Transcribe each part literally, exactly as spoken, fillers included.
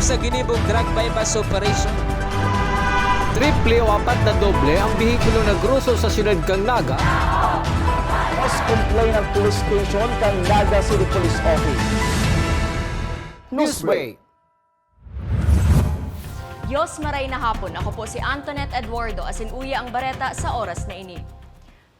Sa ginibong drug buy-bust operation, triple o apat na doble ang behikulo na groso sa siyudad kan Naga. Mas complain ang police station kan Naga City Police Office. Newsbreak. Diyos maray na hapon. Ako po si Antoinette Eduardo, asin uya ang bareta sa oras na ini.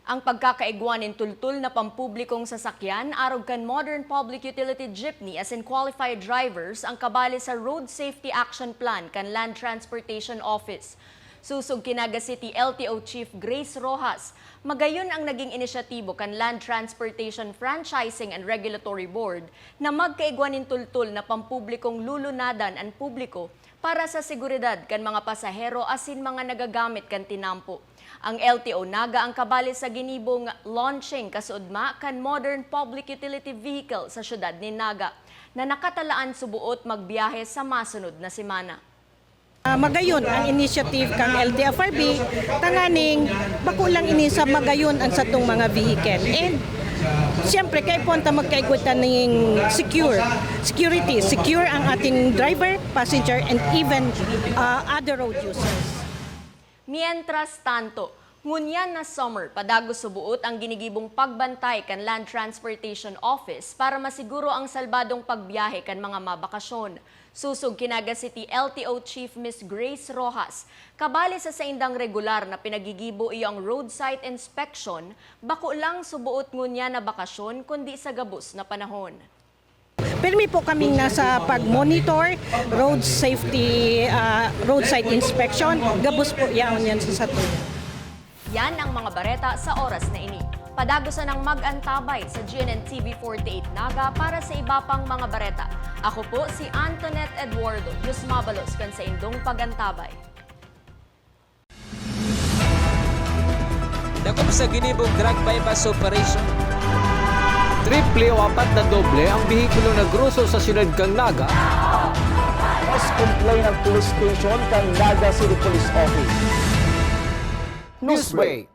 Ang pagkakaigwa nin tultol na pampublikong sasakyan arog kan modern public utility jeepney asin qualified drivers ang kabali sa Road Safety Action Plan kan Land Transportation Office. Susog ki Naga City L T O Chief Grace Rojas, magayon ang naging inisyatibo kan Land Transportation Franchising and Regulatory Board na magkaigwa nin tultol na pampublikong lulunadan an publiko para sa seguridad kan mga pasahero asin mga nagagamit kan tinampo. Ang L T O Naga ang kabali sa ginibong launching kasuodma kan modern public utility vehicle sa siyudad nin Naga, na nakatalaan suboot magbiyahe sa masunod na semana. Ah, magayon ang initiative kan L T F R B, tanganing bako lang ini sa magayon ang satong mga vehicle. And siyempre, kaipuhan ta magkaigwa ta ning secure, security, secure ang ating driver, passenger, and even ah, other road users. Mientras tanto, ngunyan na summer, padagos suboot ang ginigibong pagbantay kan Land Transportation Office para masiguro ang salbadong pagbiyahe kan mga mabakasyon. Susog ki Naga City L T O Chief Miss Grace Rojas, kabali sa saindang regular na pinagigibo iyo ang road site inspection, bako lang suboot ngunyan na bakasyon kundi sa gabos na panahon. Pirmi po kaming nasa pag-monitor, road safety, ah, roadside inspection, gabos po yaon yan sa satuya. Yan ang mga bareta sa oras na ini. Padagosan ang mag-antabay sa G N N T V forty-eight Naga para sa iba pang mga bareta. Ako po si Antoinette Eduardo, Diyos mabalos kan saindong pag-antabay. Dakop sa ginibong drug buy-bust operation, triple o apat na doble ang behikulo na groso sa siyudad kan Naga. Mas complain ang police station kan Naga City Police Office. Newsbreak.